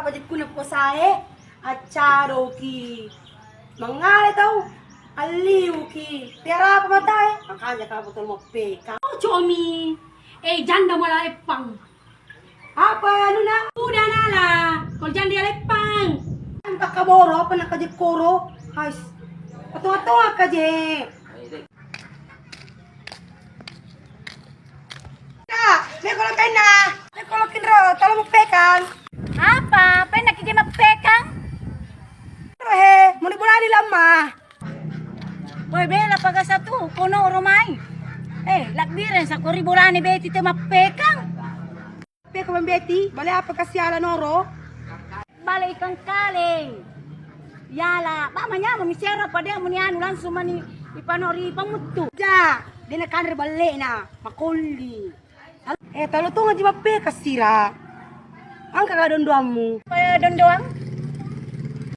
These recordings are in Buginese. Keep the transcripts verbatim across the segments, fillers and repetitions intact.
Apa jekku na puasae, accaroki. Mangale tau, alliuki. Tiara apa matae? Makanya kamu tuh mau peka. Oh, comi. Eh, janda malah epang. Apa anu na? Udah nala. Kol janda ya lepang. Entah kaboro apa nak kajekkoro. Hais. Atau-atau kaje. Kak, me kolo penna. Me kolo kinro, tolong pekang. Apa? Penna kije mappekang? He, muni bolani lamma. Boy bela pagasa tu, kono romai. Eh, lakbire sakori bolani beti te mappekang. Peko membeti, bale apa kasiala noro? Bale ikan kaleng. Yala, ba manyama misero pada muni anu langsung mani ipanori pamuttu. Ja, dena kanre ballena, makolli. Eh, talo tu ngaji mappeka sira. Angka ka dondoammu. Apa dondoang?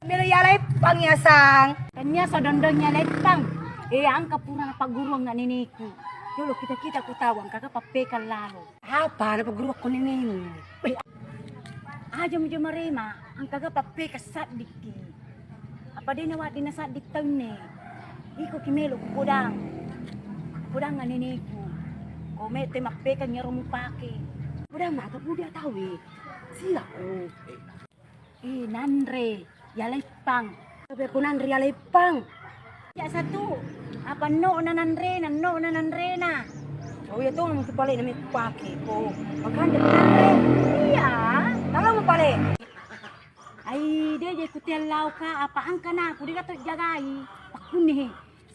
Melo yala epang ya sang. Tania so dondongnya lepang. Eh, angka pura pagguruang neneku. Dulu kita-kita ku tahu angka ka pappeka lalo. Apa na paguru akko nenemu? Aja muja marema, angkaga pappeka saddikki. Apa de nawadding nasaddi taunne? Iko ki melo kupodang. Podang neneku. Ko mete mappeka nyaro mupake. Podang mata pudia tawe. Silako. Eh, nanre, yaleppang. Tapi aku nanre yaleppang. Ya satu, apa no na nanrena, no na nanrena. Oh iya tuh, mau pale nami pake ko. Makanya nanre. Iya. Kalau mau pale. Ai, de je kutellau ka, apa angka na, aku dega to jagai. Pakune he.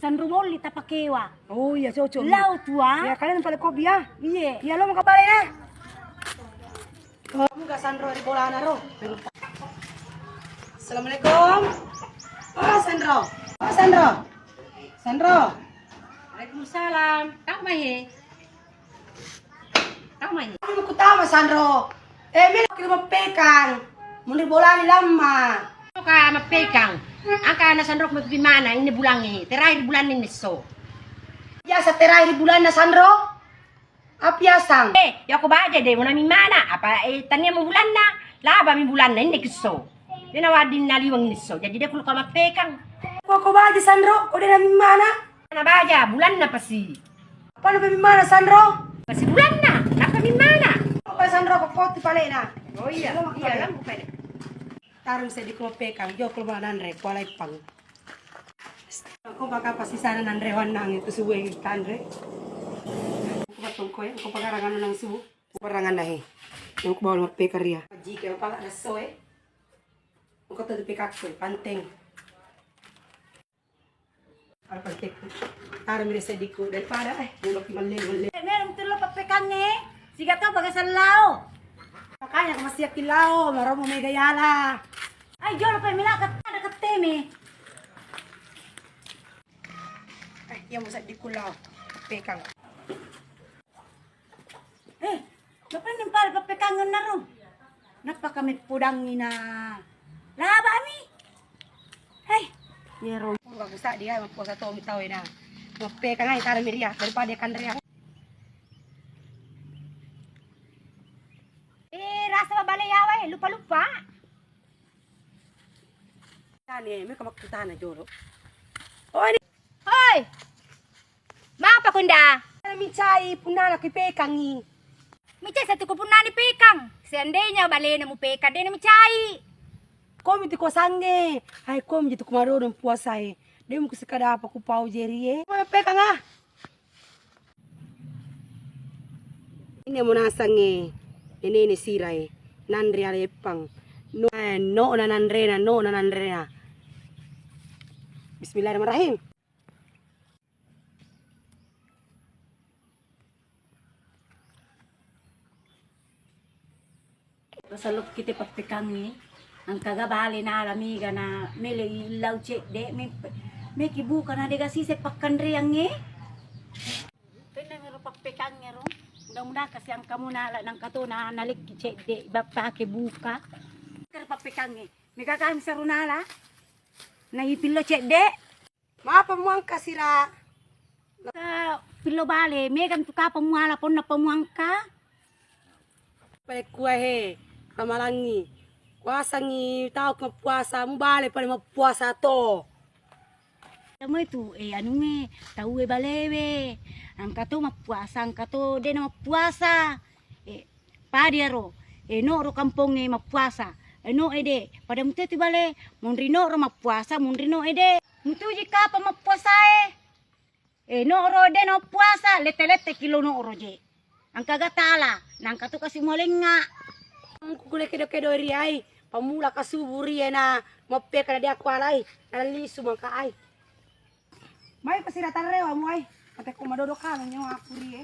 Sanro bolli tapakewa. Oh iya, cocok. Lau tua. Ya, kalian pale kopi ya? Iya. Iya, lo mau ke pale ya? Kamu gak Sandro di bolana ro. Assalamualaikum. Oh Sandro. Oh Sandro. Sandro. Waalaikumsalam. Tau mai he? Tau mai he? Aku mau kutama Sandro. Eh, mila kira mapekang. Munri bolani lamma. Ka mapekang. Angka na Sandro mau mana? Ini bulangi. Terakhir bulan ini so. Biasa terakhir bulan na Sandro. Apiasang. Eh, yako baja de, muna mi mana? Apa, eh, tania mu bulanna? Laba mi bulanna, ini kisso. Dena wadding naliweng nisso. Jadi de kuluka mappekang. Ko, ko baja Sandro, ko dena mi mana? Na baja, bulanna pasi. Apa na mi mana Sandro? Pasi bulanna, napa mi mana? Apa Sandro ko koti palena? Oh iya, iya, lampu pale. Tarung seddi ko mappekang, joklo mana nanre, kuala ipang. Engko paka pasisana nanre wannang itu suwe tanre. Engko patongko ya, engko pakarangan nang suwe. Parangan nahe. Engko bawa mappeka ria. Jika pala dasso e. Engko tadi pekakku panteng. Al panteng. Tara mire seddiku daripada eh, melo ki malle malle. Melo tello pappekangnge. Siga to baga sellao. Makanya ko masiakki lao, maromo mega yala. Ai jolo pe mila kata ada keteme. Eh, iya musa dikula pekang. Eh, bapak nempal pappekangngen naro. Nappa kami pudangi na labami. Hei, yero. Bagus tak dia, puasa tomi tau ina. Mappekang ai tara miria daripada kanreang. Eh, rasa babale yawa, eh, lupa-lupa. Tane, meka makkutana jolo. Oh, ini. Hoi! Mapa kunda? Micai punnana ki pekangi. Micai satu ko punnani pekang. Seandainya balena mu pekang, dena micai. Komi tu kosangnge. Hai komi tu kumarodong puasae. Demu kusikada apa kupau jerie. Pekang ah. Ini munasangnge, ini ini sirai, nanre aleppang. No, eh, no na nanrena, no na nanrena. Bismillahirrahmanirrahim. Pasalokki te pappekangnge, engkaga bale nala mega na mele illau cedde, me, meki buka na dega sise pakkanreangnge. Tenna mero pappekangnge ro, mudah-mudahan kasi engkamu nala nangka to na nalekki cedde, bappake buka. Kero pappekangnge, mega kami seru nala, na ipillo cedde. Mapa muangka sira? Ka pillo bale, mega tu kapang muala ponna pamuangka. Paekkua he, ramalangi. Kuasangngi tau mappuasa, mubale pada mappuasa to. Moi tu, eh, anue, taue balewe. Engka to mappuasa, engka to de na mappuasa. Eh, padi aro. Eh, no ro kampongnge mappuasa. Eh, no ede. Pada mutu tu bale, munri no ro mappuasa, munri no ede. Mutuji kapa mappuasae? Eh, no ro de no puasa, lette-lette kilo no ro je. Engka gatala, nangka tu kasi mualengnga. Ku kule kedo-kedo ri ai, pamula ka subu ri e na moppe ka na dia kualai, na lisu mangka ai. Mai pasira tarrewa mu ai, pate ko madodo kalo nyawa aku ri e.